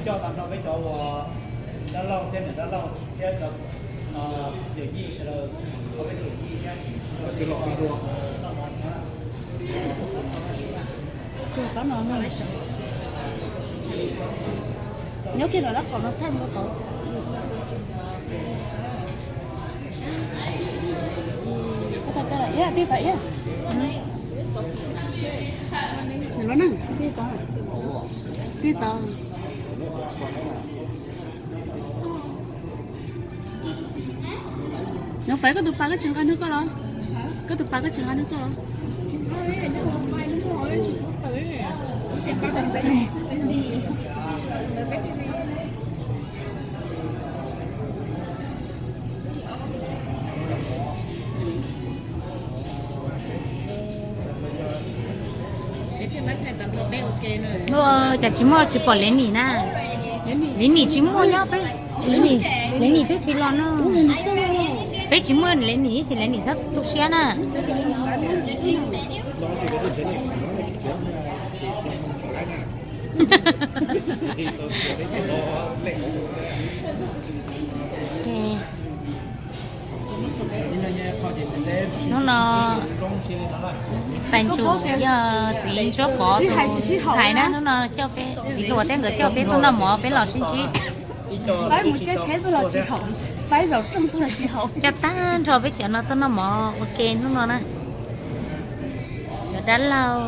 Coj tag nrho peb cov uas dab laug thiab niam dab laug thiab cov yawm yij sawv daws, peb cov yawm yij thiab txiv laus txiv hluas. Nyob kiag rau dab qhov no thaij nkaus tod. Tig tod ib, tig tod ib. Nws lub neej tig tod, tig tod. Nov Faiv, koj tus pas koj tsis nqa nwg koj los? Koj tus pas koj tsis nqa nwg koj los? Ua cas tsis muaj, tsis pom Lev Nim na? Lev Nim tsis muaj nyob peb, Lev Nim twb tsis los no. Peb tsis muaj Lev Nim, tsis Lev Nim txhob tu siab na. Hnub no tais ntsum yog txiv Ntsuab Pov tus ntxhais na, hnub no coj peb, txiv hluas thiab nkawd coj peb tuaj noj mov, peb los sib ntsib. Coj tag nrho peb cov no tuaj noj mov ua ke hnub no na. Cov dab laug,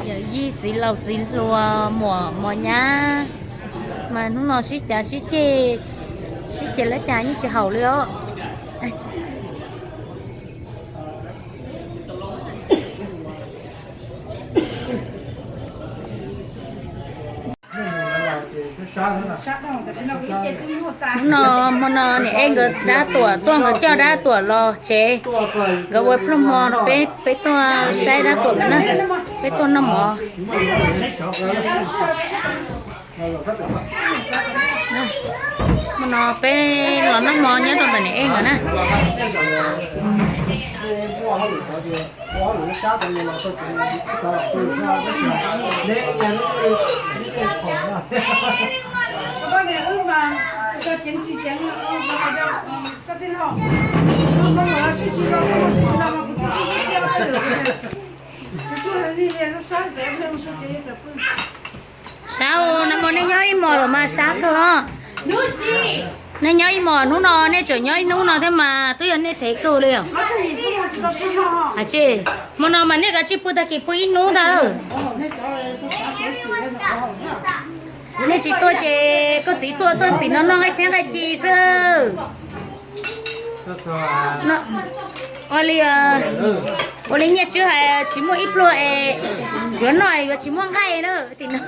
yawm yij, txiv laus txiv hluas, muam mos nyab, mas hnub no sib cav sib ceg, sib ceg lab cas yeej tsis haum li os. Hnub no, hmo no niam Ej nkawd dab tuam tuaj, nkawd coj dab tuam los tsev, nkawd ua pluag hmo, peb, peb tuaj saib dab tuam nkawd na, peb tuaj noj mov. Hmo no peb los noj hmo nyob rau ntawm niam Ej nkawd na. Sab, nag hmo nej nyob ib hmos los mas sab kawg os. Nej nyob ib hmos, hnub no nej tseem nyob ib hnub no thiab mas twb yog nej thev kawg li os. Hais tsis, hmo no mas nej kav tsij pw tag kis pw ib hnub ntag lawm. Nej tsis tuaj ces koj txiv tuaj, tuaj tim no noj nqaij txhiab nqaij ci xwb. Ua li, ua li Nyiaj Tswb hais tsis muaj ib pluag es yuav noj yuav tsis muaj nqaij na tim no.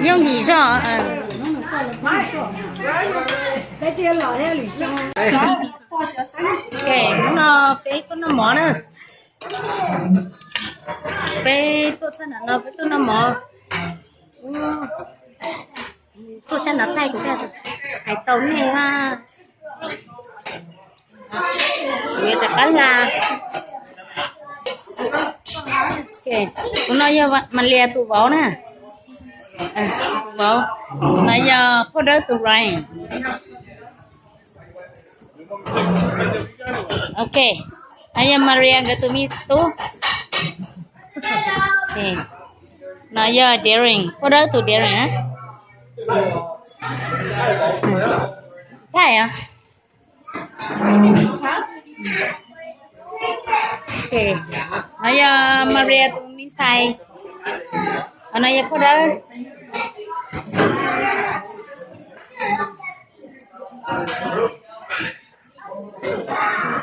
Yooj yim zog. Hnub no peb tuaj noj mov na. Peb tuaj txog nram no peb tuaj noj mov. Tuaj sab nraud thaij kuv thiaj hais tau nej na. Kuv yuav rov qab hla. Tus no yog Mas Lias tus vauv na. Tus vauv. No yog phauj Dawb tus Ryan. Ok, no yog Maria nkawd tus me tub. No yog Daring, phauj Dawb tus Daring na. Thaij os. No yog Maria tus me ntxhais. No yog phauj Dawb.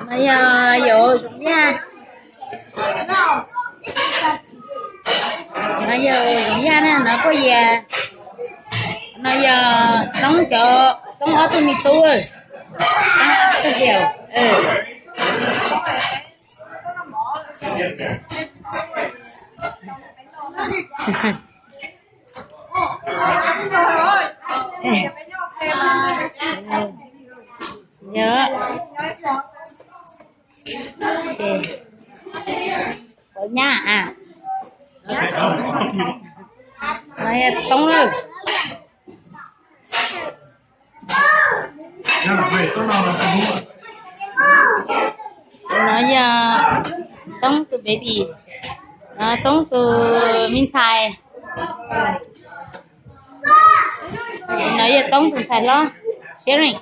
No yog Yoov Zoov Yaj. No yog Zoov Yaj na, no phauj Yias. No yog Toob cov, Toob ob tug me tub, Toob ob tug hluas. Yog, ces nyab a, no yog Toob lawm. No yog Toob tus baby, no Toob tus me ntxhais. No yog Toob tus ntxhais hlob, Sharon,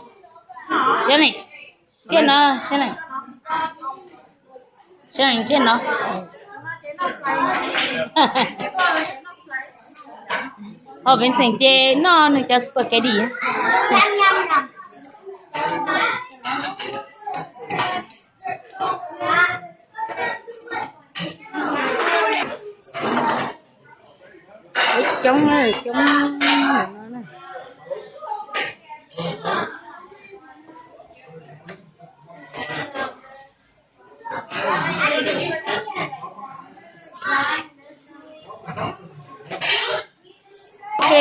Sharon, tsiaj no, Sharon, Sharon tsiaj no. Ho Vincent ces noj nws cov spaghetti. Coob, coob. Ok,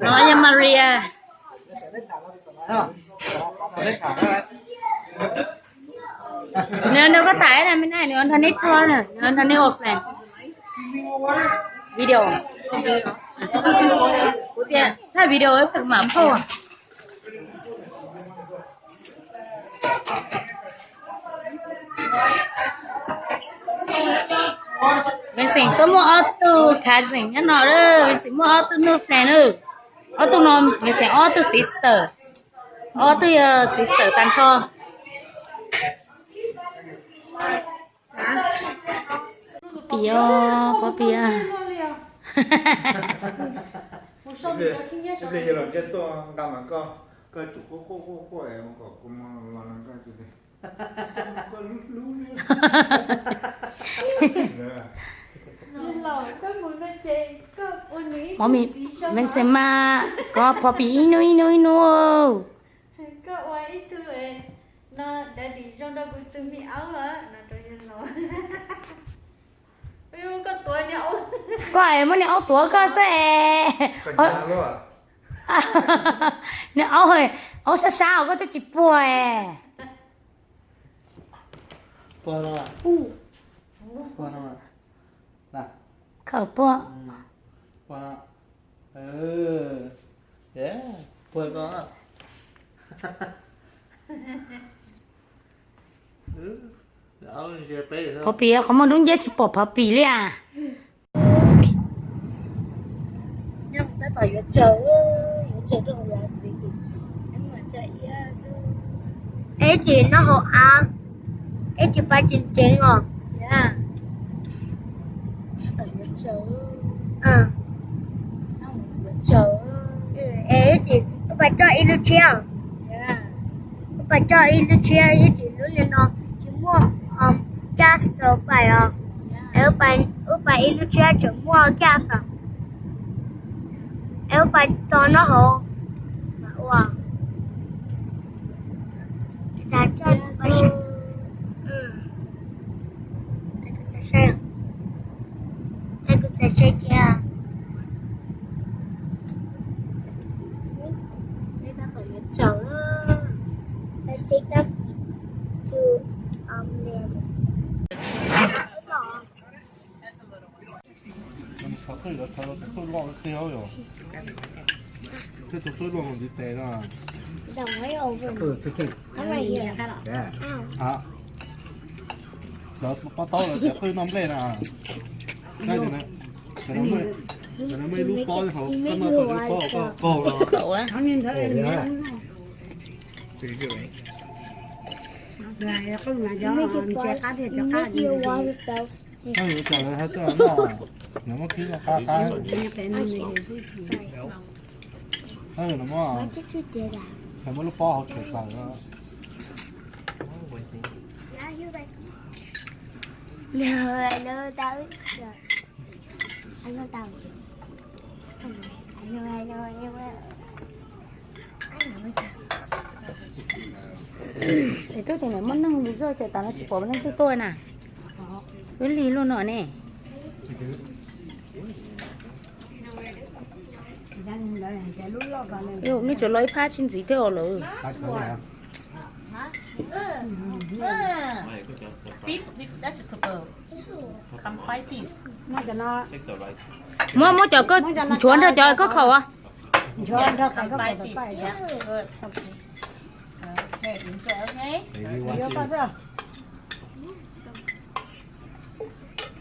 no yog Maria. Nws nrog koj tham na, me na, nws nrog neb tso na, nws nrog neb ua friend. Video. Kuv tias thaij video mam phauj. Vincent tuaj muaj ob tug cousin nyob no lawm, Vincent muaj ob tug new friend lawm. Ob tug no Vincent ob tug sister, ob tug yog sister tag nrho. Pis os, pis os. Mov mis, Vincent mas kov pov pis ib hnub ib hnub ib hnub. Koj es muab niag aub tuav koj xwb es. Niag aub, aub sab sab os, koj twb tsis puag es. Khawm puag. Pov pis, qhov muaj dub nciab tsis pom pov pis li as. Tab tom yuav tsaws, yuav tsaws rau Las Vegas. Ib txhis noj hauv av, ib txhis pab tseem tseem os. Es ib txhis wb pais coj ib lub tshiab, wb pais coj ib lub tshiab, ib txhis lub niag no tsis muaj gas tau pais os. Es wb pais ib lub tshiab tseem muaj gas os. Es wb pais txog noj hauv mas ua. Tej tus qwj luaj mus ntiv tes no. Lawv pob taub lawv tias qwj noj nplej na. Cov no muaj ib lub pob, koj noj tau lub pob koj qaug no. Nws muab kib qab qab. Nws muab, nws muab lub pob hauv tshem plaws. Es twb tias niam muaj neeg li zoj ces tas no tsis pom neeg twg tuaj na. Wb lig luaj no ne. Nws tsuas los ib phab tsis ntxiv thiab os lawm. Beef with vegetable. Come buy this. Muab, muab cov koj nchuav nrog cov koj khaum os. Come buy this. Yeah, good. Okay, enjoy, okay?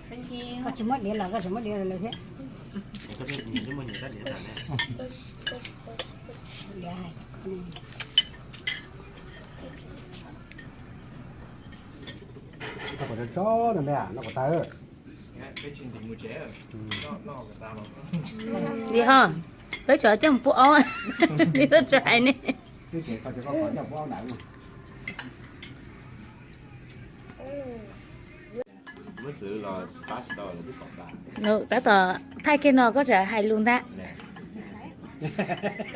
Thank you. Koj tsis muab diav los koj tsis muab diav los thiab. Tso tso no me no kom tawg. Li ho, peb tsam coj mus pub aub, li tuaj tsis hais ne. Tab tom thaij kiag no koj tseem hais lus ntag.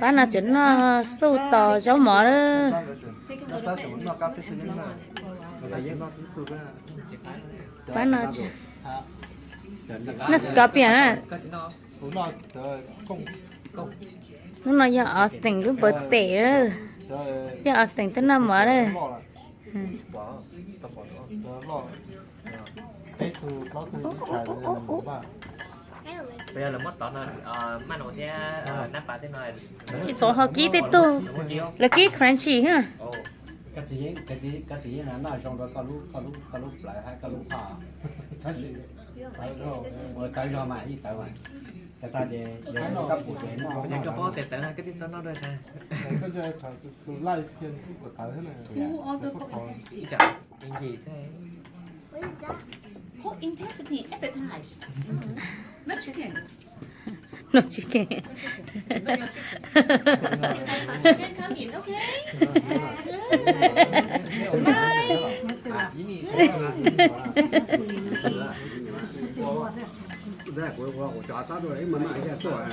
Pab no tseem noj xuj tos zaub mov lawm. Pab no noj scorpion na. Hnub no yog Austin lub birthday, yog Austin tuaj noj mov lawm. Tsis tau ho kib tej tug, lawv kib crunchy ha. Koj tsis yeej noj zoo dua koj lub plawv hab koj lub phaj. Ua tawv zog mas yeej tawv mas. Tawv tag ces koj pum ces noj. Koj paub tes tawv koj tib tau noj dua tag. Oh, in Pacific, appetize. Not chicken. No chicken. Chicken coming, okay? Bye. Kuv cov txhob dua ib mas mas thiaj tuaj.